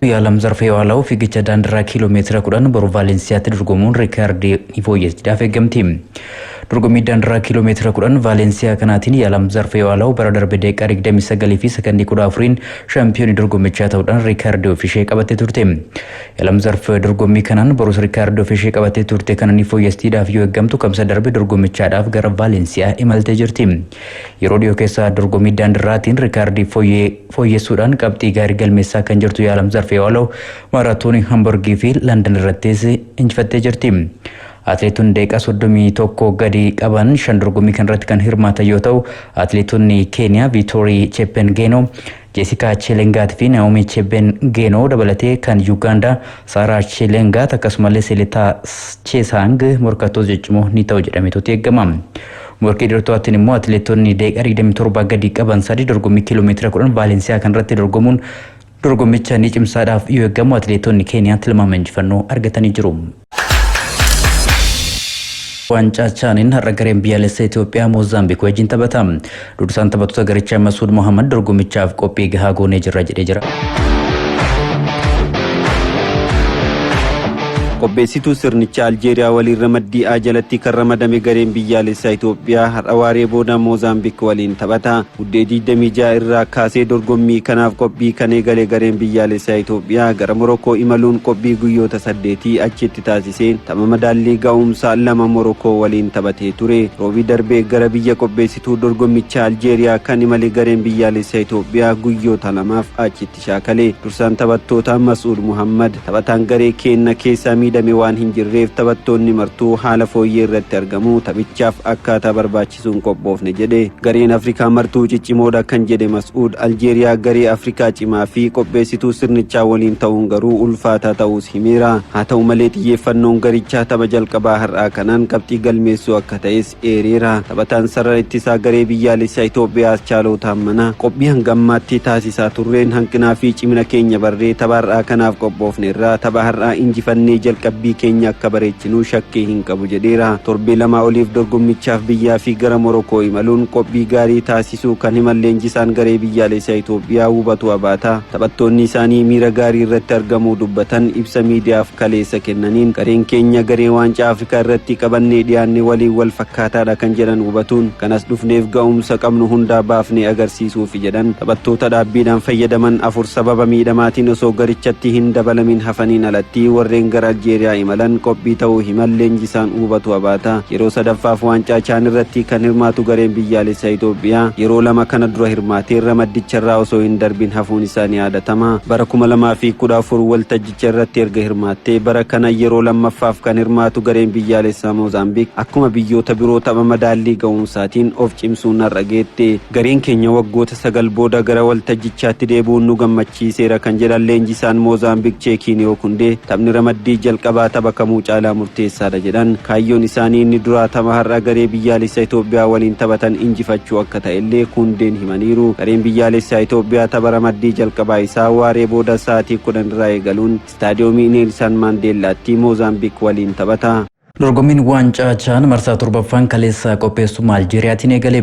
Yaalamzarf Yewaalaw fiigicha daandiirraa kiiloo meetira 10 boru Vaalensiyaatti dorgomuun riikaardii ni fooyyessuudhaaf eegamti. Dorgommii daandiirraa kiiloo meetira 10 Vaalensiyaa kanaatiin Yaalamzarf Yewaalaw bara darbe daqiiqaa 29 fi sakandii 14 shaampiyoonii dorgommichaa ta'uudhaan riikaardii ofiishee qabattee turte. Yaalamzarf dorgommii kanaan borus riikaardii ofiishee qabattee turte kana ni fooyyestiidhaaf yoo eegamtu, kamsa darbe dorgommichaadhaaf gara Vaalensiyaa imaltee jirti. Yeroo dhiyoo keessaa dorgommii daandiirraatiin riikaardii fooyyessuudhaan qabxii gaarii galmeessaa kan jirtu Yaalamzarf Yewaalaw maaraatoonii Hamburgii fi Landan irrattis injifattee jirti. Atileetonni daqiiqaa 31 gadi qaban shan dorgommii kanarratti kan hirmaatan yoo ta'u, atileetonni Keeniyaa Viitoorii Cheppengeenoo, Jeesikaa Chelengaat fi Naa'omii Cheppengeenoo dabalatee kan Yuugaandaa Saaraa Chelengaat akkasumallee Seletaa Chesaang morkattoota ciccimoo ni ta'u jedhameetu eegama. Morkii dhiirotaatiin immoo atileetonni daqiiqaa 27 gadi qaban sadi dorgommii kiiloo meetira 10 Vaalensiyaa kanarratti dorgomuun dorgommicha ni cimsaadhaaf yoo eegamu, atileetonni Keeniyaa tilmaama injifannoo argatanii jiru. Waancaa Chaaniin har'a gareen biyyaalessa Itoophiyaa Moozaambiik wajjin taphata. Dursaan taphattoota garichaa Masuud Mohaammed dorgommichaaf qophii gahaa goonee jirra jedhee jira. Qopheessituu sirnicha Aljeeriyaa waliin ramaddii A jalatti kan ramadame gareen biyyaalessaa Itoophiyaa har'a waaree booda Moozaambiik waliin taphata. Muddee 26 irraa kaasee dorgommii kanaaf qophii kan eegale gareen biyyaalessaa Itoophiyaa gara Morokoo imaluun qophii guyyoota 8 achitti taasiseen tapha madaallii ga'umsaa lama Morokoo waliin taphatee ture. Roobii darbee gara biyya qopheessituu dorgommichaa Aljeeriyaa kan imale gareen biyyaalessaa Itoophiyaa guyyoota lamaaf achitti shaakale. Dursaan taphattootaa Mas'uud Muhammad, "Taphataan garee keenna keessaa miidhame waan hin jirreef taphattoonni martuu haala fooyyee irratti argamu, taphichaaf akkaataa barbaachisuun qophoofne" jedhe. Gareen Afrikaa martuu ciccimoodha kan jedhe Mas'uud, Aljeeriyaa garee Afrikaa cimaa fi qopheessituu sirnichaa waliin ta'uun garuu ulfaataa ta'uus himeera. Haa ta'u malee, xiyyeeffannoon garichaa tapha jalqabaa har'aa kanaan qabxii galmeessuu akka ta'es eereera. Taphataan sarara ittisaa garee biyyaalessaa Itoophiyaa Aschaaloo Taammanaa, "Qophii hanga ammaatti taasisaa turreen hanqinaa fi cimina keenya barree tapha har'aa kanaaf qophoofneerra. Tapha har'aa injifannee jalqabbii keenya akka bareechinuu shakkii hin qabu" jedheera. Torbee 2 oliif dorgommichaaf biyyaa fi gara Morokoo imaluun qophii gaarii taasisuu kan himan leenjisaan garee biyyaalessaa Itoophiyaa Wubatu Abaataa, taphattoonni isaanii miira gaarii irratti argamuu dubbatan. Ibsa miidiyaaf kaleessa kennaniin, "Gareen keenya garee waancaa Afrikaa irratti qabannee dhiyaanne waliin wal fakkaataadha" kan jedhan Wubatuun, kanas dhufneef ga'umsa qabnu hundaa baafnee agarsiisuufi jedhan. Taphattoota dhaabbiidhaan fayyadaman afur sababa miidhamaatiin osoo garichatti hin dabalamin hafaniin alatti warreen gara Aljeeriyaa imalan qophii ta'uu himan leenjisaan Wubatu Abaataa. Yeroo sadaffaaf waancaa Chaan irratti kan hirmaatu gareen biyyaalessaa Itoophiyaa yeroo lama kana dura hirmaatee ramaddicharraa osoo hin darbin hafuun isaa ni yaadatama. Bara 2014 waltajjicha irratti erga hirmaattee bara kana yeroo lammaffaaf kan hirmaatu gareen biyyaalessaa Moozaambiik akkuma biyyoota biroo tapha madaallii ga'umsaatiin of cimsuun har'a geette. "Gareen keenya waggoota 9 booda gara waltajjichaatti deebi'uun nu gammachiiseera" kan jedhan leenjisaan Moozaambiik Cheekiiniyoo Kundee, "Taphni ramaddii jalqabaa tapha kamuu caalaa murteessaadha" jedhan. Kaayyoon isaanii inni duraa tapha har'a garee biyyaalessaa Itoophiyaa waliin taphatan injifachuu akka ta'ellee Kundeen himaniiru. Gareen biyyaalessaa Itoophiyaa tapha ramaddii jalqabaa isaa waaree booda sa'aatii 10 irraa eegaluun istaadiyoomii Neelsan Maandeellaatti Moozaambiik waliin taphata. Dorgommiin waancaa Chaan marsaa torbaffaan kaleessa qopheessummaa Aljeeriyaatiin eegale.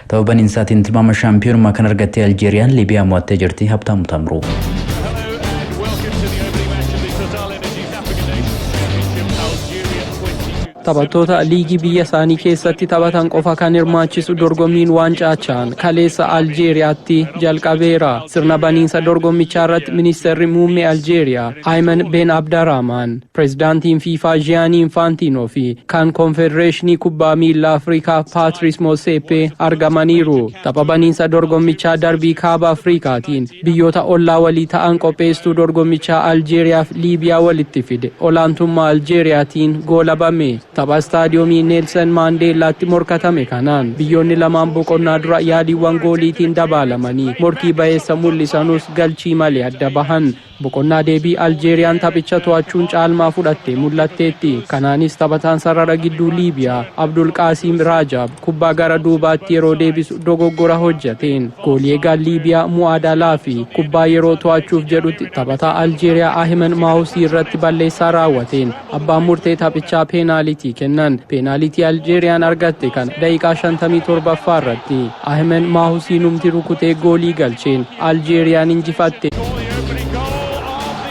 Tapha baniinsaatiin tilmaama shaampiyoonummaa kan argatte Aljeeriyaan Liibiyaa mo'attee jirti. Habtaamu Tamruu. Hello and welcome to the opening match of the Total Energies African Nations Championship Algeria 22. Taphattoota liigii biyya isaanii keessatti taphatan qofa kan hirmaachisu dorgommiin waancaa Chaan kaleessa Aljeeriyaatti jalqabeera. Sirna baniinsa dorgommichaa irratti ministeerri muummee Aljeeriyaa Ayman Ben Abdarrahman, pirezidaantiin FIFA Gianni Infantino fi kan Konfedereeshinii Kubbaa Miilaa Afrikaa Patrice Motsepe argamaniiru. Tapha baniinsa dorgommichaa darbii Kaaba Afrikaatiin biyyoota ollaa walii ta'an qopheesstuu dorgommichaa Aljeeriyaa fi Liibiyaa walitti fide olaantummaa Aljeeriyaatiin goolabame. Tapha istaadiyoomii Neelsan Maandeellaatti morkatame kanaan biyyoonni lamaan boqonnaa dura yaaliiwwan gooliitiin dabaalamanii morkii baheessa mul'isanus galchii malee adda bahan. Boqonnaa deebii Aljeeriyaan taphicha to'achuun caalmaa fudhattee mul'atteetti. Kanaanis taphataan sarara gidduu Liibiyaa Abdul Qaasiim Raajaab kubbaa gara duubaatti yeroo deebisu dogoggora hojjateen goolii eegaan Liibiyaa Mu'aadalaa fi kubbaa yeroo to'achuuf jedhutti taphataa Aljeeriyaa Ahiman Maahusii irratti balleessaa raawwateen abbaan murtee taphichaa peenaalitii kennan. Peenaalitii Aljeeriyaan argatte kana daqiiqaa 57ffaa irratti Ahiman Maahusii numti rukutee goolii galcheen Aljeeriyaan injifatte. The opening goal of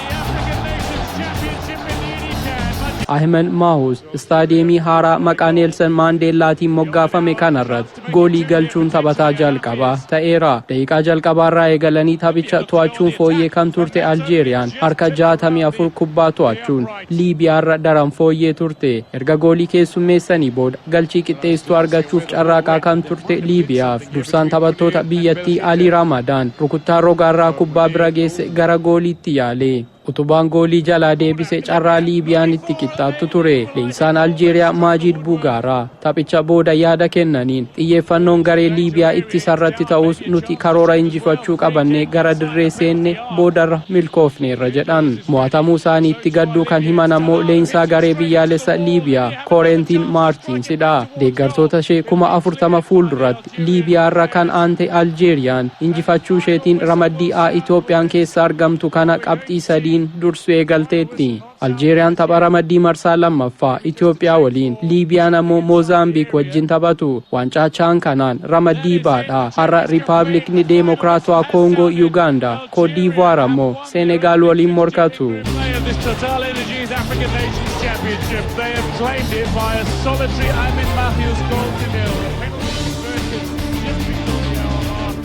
Ahmed Maahus istaadiyeemii haaraa maqaa Neelsan Maandeellaatiin moggaafame kanarratti goolii galchuun taphataa jalqabaa ta'eera. Daqiiqaa jalqabaarraa eegalanii taphicha to'achuun fooyyee kan turte Aljeeriyaan harka 64 kubbaa to'achuun Liibiyaarra daran fooyyee turte. Erga goolii keessummeessanii booda galchii qixxeessituu argachuuf carraaqaa kan turte Liibiyaaf dursaan taphattoota biyyattii Alii Ramadaan rukuttaa rogaarraa kubbaa bira geesse gara gooliitti yaale. Utubaan goolii jalaa deebise carraa Liibiyaan itti qixxaattu ture. Leenjisaan Aljeeriyaa Maajid Bugaaraa taphicha booda yaada kennaniin, xiyyeeffannoon garee Liibiyaa ittisarratti ta'us, nuti karoora injifachuu qabannee gara dirree seenne, boodarra milkoofneerra jedhan. Mo'atamuu isaaniitti gadduu kan himan ammoo leenjisaa garee biyyaalessa Liibiyaa Koorentiin Maartiinsidha. Deeggartoota ishee 40,000 fuulduratti Liibiyaarra kan aante Aljeeriyaan injifachuu isheetiin ramaddii A Itoophiyaan keessa argamtu kana qabxii 3n dursuu eegalteetti. Aljeeriyaan tapha ramaddii marsaa lammaffaa Itoophiyaa waliin, Liibiyaan ammoo Moozaambiik wajjin taphatu. Waancaa Chaan kanaan ramaddii baadhaa har'a Riippaabilikni Deemokiraatawaa Koongoo Yuugaandaa, Koodiivuwaar ammoo Seenegaal waliin morkatu. Play of this Total Energies African Nations Championship. They have claimed it by a solitary Ahmed Matthews goal to nil. A penalty converted just before the hour mark.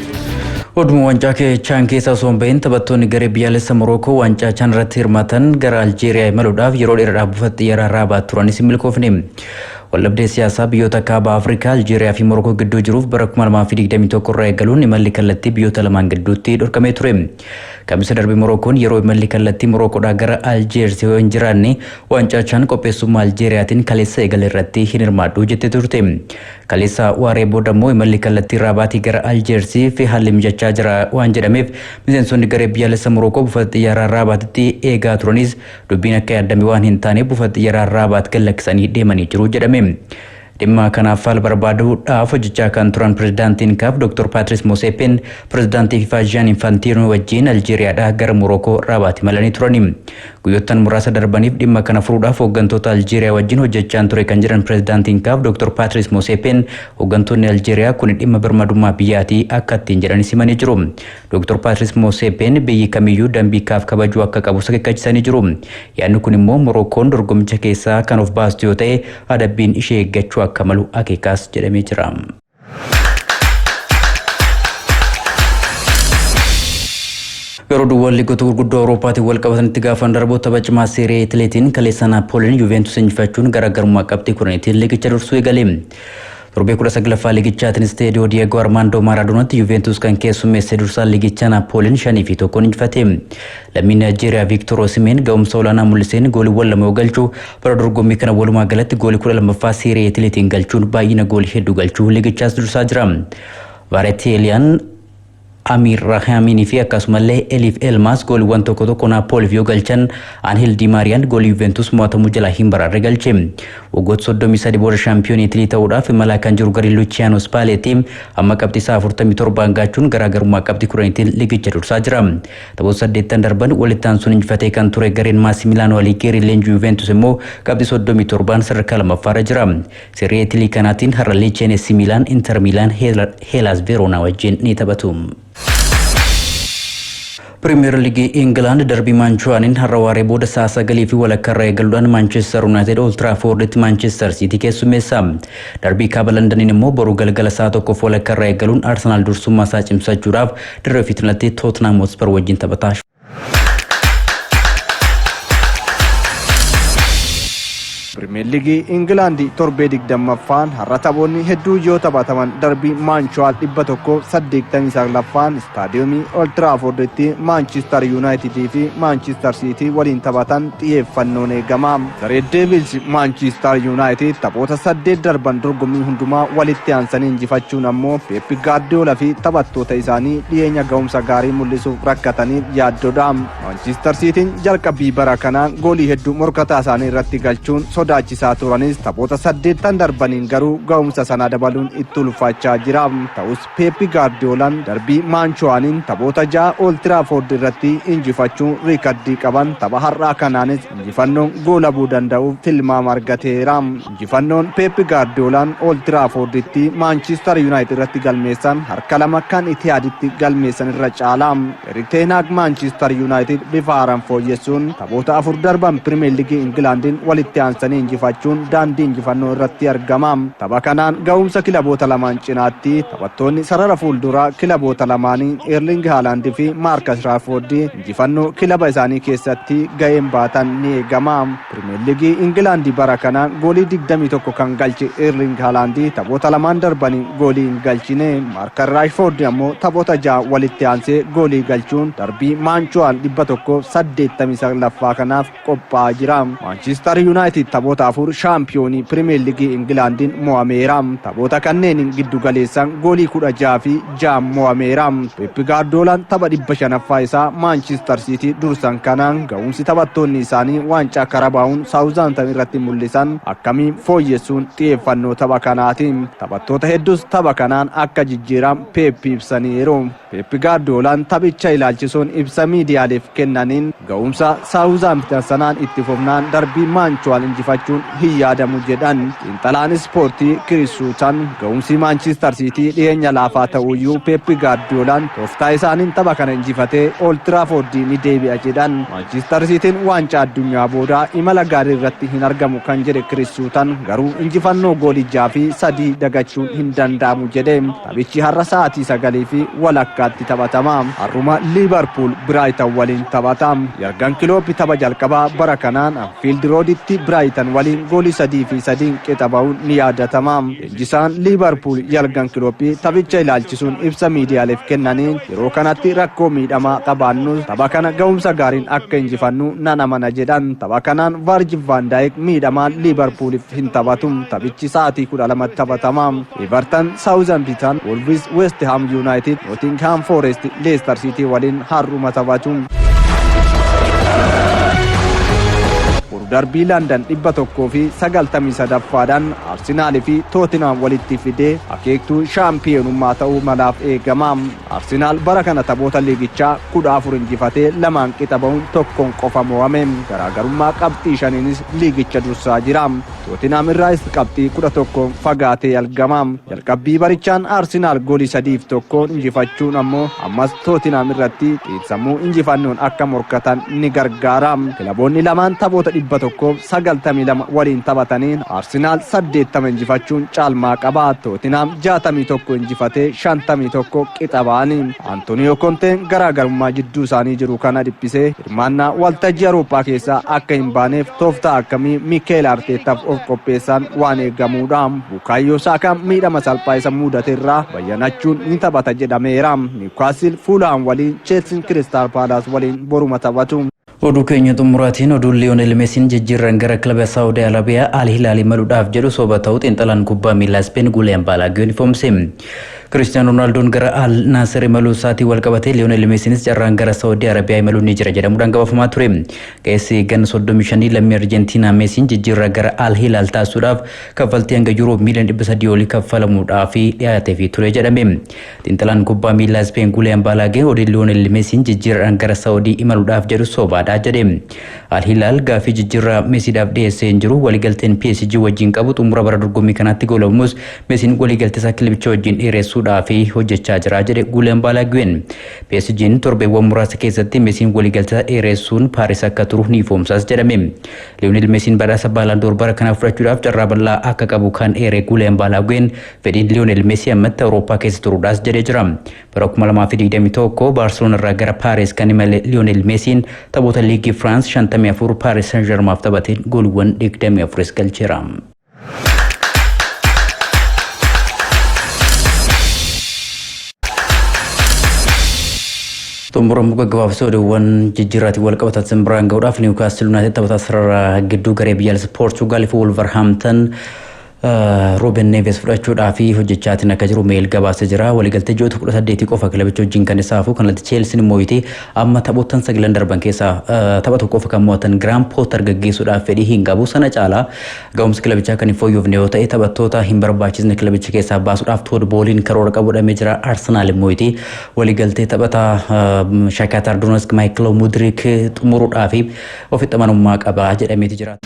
It is Oduma waancaa Chaan keessaa osoo hin bahin, taphattoonni garee biyyaalessa Morookoo waancaa Chaan irratti hirmaatan gara Aljeeriyaa imaluudhaaf yeroo dheeraadhaaf buufata xiyyaaraa Raabaat turanis hin milkoofne. Waldhabdee siyaasaa biyyoota kaaba Afrikaa Aljeeriyaa fi Morookoo gidduu jiruuf bara 2021 irraa eegaluun imalli kallattii biyyoota lamaan gidduutti dhorkamee ture. Kamisa darbe Morookoon yeroo imalli kallattii Morookoodhaa gara Aljeers yoo hin jiraanne, waancaa Chaan qopheessummaa Aljeeriyaatiin kaleessa eegale irratti hin hirmaadhu jettee turte. Kaleessa waaree booda immoo imalli kallattii Raabaatii gara Aljeersii fi haalli mijachaa jira waan jedhameef, miseensonni garee biyyaalessa Morookoo buufata xiyyaaraa Raabaatitti eegaa turanis, dubbiin akka yaadame waan hin taane buufata xiyyaaraa Raabaat gad lakkisanii deemanii jiru jedhame. Dhimma kanaaf fala barbaaduudhaaf hojjechaa kan turan pirezidaantiin CAF Dr. Patrice Motsepe pirezidaantii FIFA Jean Infantino wajjin Aljeeriyaadhaa gara Morookoo Raabaat imalanii turani. Guyyoottan muraasa darbaniif dhimma kana furuudhaaf hooggantoota Aljeeriyaa wajjin hojjechaa ture kan jedhan pirezidaantiin CAF Dr. Patrice Motsepe, hooggantoonni Aljeeriyaa kun dhimma birmadummaa biyyaatii akka ittiin jedhanis himanii jiru. Dr. Patrice Motsepe biyyi kamiyyuu dambii CAF kabajuu akka qabu akeekkachiisanii jiru. Yaadni kun immoo Morookoon dorgommicha keessaa kan of baastu yoo ta'e, adabbiin ishee eeggachuu akka malu akeekaas jedhamee jira. Yeroo duwwaan liigota gurguddoo Awurooppaatiin wal qabatanitti gaafan darbu, tapha cimaa Seeree Itileetiin kaleessa Naapooliin Yuventus injifachuun garaagarummaa qabxii 10tiin liigicha dursuu eegale. Torbee 19ffaa liigichaatiin Isteediyoo Diyeegoo Armaandoo Maaraadoonatti Yuventus kan keessummeesse dursaan liigichaa Naapooliin 5-1n injifate. Lammiin Naayijeeriyaa Viiktor Osimeen ga'umsa olaanaa mul'iseen gooliiwwan lama yoo galchu, bara dorgommii kana walumaa galatti goolii 12ffaa Seeree Itileetiin galchuun baay'ina goolii hedduu galchuu liigichaas dursaa jira. Vaareteeliyaan, Amir Rahaminii fi akkasumallee Elif Elmas gooliiwwan tokko tokko Naapooliif yoo galchan, Anhel Di Maariyaan goolii Yuventus mo'atamuu jalaa hin baraarre galche. Waggoota 33 booda shaampiyoonii Itilii ta'uudhaaf imalaa kan jiru garee Luciano Spalletti amma qabxii isaa 47 gaachuun garaagarummaa qabxii 10tiin liigicha dursaa jira. Taphoota saddeettan darban walitti aansuun injifatee kan ture gareen Massimiliano Allegri leenjii Juventus immoo qabxii 37n sadarkaa lammaffaarra jira. Serie Itilii kanaatiin har'a Lecce, AC Milan, Inter Milan, Hellas Verona wajjin ni taphatu. Pirimeer Liigii Ingilaand darbii Maanchuwaaniin har'a waaree booda sa'a 9:30 irraa eegaluudhaan Maanchestar Yuunaayitid Old Traffordtti Maanchestar Siitii keessummeessa. Darbii kaaba Londaniin immoo boru galgala sa'a 1:30 irraa eegaluun Arsenaal dursummaa isaa cimsachuudhaaf dirree ofiitti Tottenham Hotspur wajjin taphata. Pirimeer Liigii Ingilaandi torbee 20ffaan har'a taphoonni hedduu yoo taphataman, darbii Maanchuwaal 189ffaan istaadiyoomii Old Traffordtti Maanchister Yuunaayitidii fi Maanchister Siitii waliin taphatan xiyyeeffannoon eegama. The Devils Maanchister Yuunaayitid taphoota saddeet darban dorgommii hundumaa walitti aansanii injifachuun ammoo Peep Gaardiola fi taphattoota isaanii dhiyeenya ga'umsa gaarii mul'isuuf rakkataniif yaaddoodha. Maanchister Siitiin jalqabbii bara kanaan goolii hedduu morkataa isaanii irratti galchuun sodaachisaa hirmaachisaa turanis, taphoota 8 darbaniin garuu ga'umsa sana dabaluun itti ulfaachaa jira. Ta'us Peep Gaardiyoolaan darbii Maanchuwaaniin taphoota 6 Old Trafford irratti injifachuun riikardii qaban tapha har'aa kanaanis injifannoon goolabuu danda'uuf tilmaama argateera. Injifannoon Peep Gaardiyoolaan Old Trafforditti Manchester United irratti galmeessan harka 2 kan Itihaaditti galmeessan irra caala. Erik ten Hag Manchester United bifa haaraan fooyyessuun taphoota 4 darban Pirimeer Liigii Ingilaandiin walitti aansanii injifachuun daandii injifannoo irratti argama. Tapha kanaan ga'umsa kilaboota lamaan cinaatti taphattoonni sarara fuulduraa kilaboota lamaanii Erling Haaland fi Marcus Rashford injifannoo kilaba isaanii keessatti ga'een baatan ni eegama. Pirimeer Liigii Ingilaandi bara kanaan goolii 21 kan galche Erling Haaland taphoota lamaan darbanii goolii hin galchine. Marcus Rashford ammoo taphoota 6 walitti aansee goolii galchuun darbii Maanchuwaan 189ffaa kanaaf qophaa'aa jira. Manchester United taphoota 4 shaampiyoonii Pirimeer Liigii Ingilaandiin mo'ameera. Taphoota kanneen giddu galeessaan goolii 16 fi 6 mo'ameera. Pep Guardiolaan tapha 500ffaa isaa Manchester City dursan kanaan ga'umsi taphattoonni isaanii waancaa Karabaawun Saawuzaamtan irratti mul'isan akkamiin fooyyessuun xiyyeeffannoo tapha kanaati. Taphattoota hedduus tapha kanaan akka jijjiiran Pep ibsaniiru. Pep Guardiolaan taphicha ilaalchisuun ibsa miidiyaaleef kennaniin ga'umsa Saawuzaamtan sanaan itti fufnaan darbii Maanchuwaan injifachuun hin yaadamu jedhan. Xiinxalaan ispoortii Chris Sutton ga'umsi Manchester City dhiyeenya laafaa ta'uyyuu Pep Guardiolaan tooftaa isaaniin tapha kana injifatee Old Trafford ni deebi'a jedhan. Manchester Cityn waancaa addunyaa booda imala gaarii irratti hin argamu kan jedhe Chris Sutton, garuu injifannoo goolii 6 fi 3 dagachuun hin danda'amu jedhe. Taphichi har'a sa'aatii 9:30tti taphatama. Har'uma Liverpool Brighton waliin taphata. Jurgen Klopp tapha jalqabaa bara kanaan Anfield Roaditti Brighton waliin goolii 3 fi 3n qixa ba'uun ni yaadatama. Leenjisaan Liverpool Jurgen Klopp taphicha ilaalchisuun ibsa miidiyaaleef kennaniin yeroo kanatti rakkoo miidhamaa qabaannus tapha kana ga'umsa gaariin akka injifannu nan amana jedhan. Tapha kanaan Virgil van Dijk miidhamaan Liverpooliif hin taphatu. Taphichi sa'aatii 12tti taphatama. Everton Southampton, Wolves West Ham United, Nottingham Forest Leicester City waliin har'uma taphatu. Darbii Landan 193ffaadhaan Arsenaalii fi Tootinam walitti fidee akeektuu shaampiyoonummaa ta'uu malaaf eegama. Arsenaal bara kana taphoota liigichaa 14 injifatee, lamaan qixa bahuun tokkoon qofa mo'ame. Garaagarummaa qabxii 5nis liigicha dursaa jira. Tootinam irraas qabxii 11 fagaatee argama. Jalqabbii barichaan Arsenaal goolii 3f 1n injifachuun ammoo ammas Tootinam irratti xiinsammuu injifannoon akka morkatan ni gargaara. Kilaboonni lamaan taphoota 192 waliin taphataniin Arsenaal 80 injifachuun caalmaa qaba. Tootinam 61 injifatee 51 qixa ba'anii. Antonio Konteen garaagarummaa jidduu isaanii jiru kana dhiphisee hirmaannaa waltajjii Awurooppaa keessaa akka hin baaneef tooftaa akkamii Miikeel Arteetaaf of qopheessan waan eegamudha. Bukaayoo Saakaa miidhama salphaa isa mudate irraa bayyanachuun ni taphata jedhameera. Niwukaastil Fuulhaan waliin, Cheelsiin Kiristaal Paalaas waliin boruma taphatu. Oduu keenya xumuraatiin, oduun Liyoonel Meesiin jijjiirran gara kilaba Saawudii Arabiyaa Al Hilaal imaluudhaaf jedhu soba ta'uu xiinxalaan kubbaa miilaa Speen Guuliyaan Baalaagiyoo ifoomse. Kiristiyaano Roonaaldoon gara Al Naasir imaluu isaatiin wal qabatee Liyoonel Meesiinis carraan gara Saawudii Arabiyaa imaluu ni jira jedhamuudhaan gabaafamaa ture. Ga'eessi ganna 35 lammii Arjentiinaa Meesiin jijjiirraa gara Al Hilaal taasisuudhaaf kaffaltii hanga yuuroo miiliyoona 300 olii kaffalamuudhaaf dhiyaatee fi ture jedhame. Xiinxalaan kubbaa miilaa Speen Guuliyaan Baalaagee oduun Liyoonel Meesiin jijjiirraan gara Saawudii imaluudhaaf jedhu sobaadha jedhe. Al Hilaal gaaffii jijjiirraa Meesiidhaaf dhiyeessee hin jiru. Waliigalteen PSG wajjin qabu xumura bara dorgommii kanaatti goolabamus, Meesiin waliigaltee isaa kilabicha wajjin dheeressuudhaaf hojjechaa jira jedhe Guuliyaan Baalaagiyeen. PSG'n torbeewwan muraasa keessatti Meesiin waliigaltee dheeressuun Paaris akka turu ni ifoomsaas jedhame. Liyoonel Meesiin badhaasa Baalaandoor bara kanaa fudhachuudhaaf carraa bal'aa akka qabu kan eere Guuliyaan Baalaagiyeen, fedhiin Liyoonel Meesii ammatti Awurooppaa keessa turuudhaas jedhee jira. Bara 2021 Baarseloona irraa gara Paaris kan imale Liyoonel Meesiin taphoota liigii Firaans 54 Paaris Saint Germaaf taphateen gooliiwwan 24 galcheera. Xumuramuu gaggabaabsoo oduuwwan jijjiirraatiin wal qabatan simbiraan gahuudhaaf, Niwukaastil Yuunaayitid taphataa sarara gidduu garee biyyaalessa Poorchugaal fi Wolverhampton Ruben Neves fudhachuudhaaf hojjechaatiin akka jiru Mail gabaasee jira. Waliigaltee ji'oota 18 qofa kilabicha wajjin kan isaafu kanatti Cheelsiin immoo amma taphoottan sagalan darban keessaa tapha tokko qofa kan mo'atan Graham Potter gaggeessuudhaaf fedhii hin qabu. Sana caalaa ga'umsi kilabichaa kan hin fooyyofne yoo ta'e, taphattoota hin barbaachisne kilabicha keessaa baasuudhaaf Todd Boehly'n karoora qabu jira. Arsenaal immoo waliigaltee taphataa Shakhtar Donetsk Mykhailo Mudryk xumuruudhaaf ofitti amanamummaa qaba jedhameeti jira.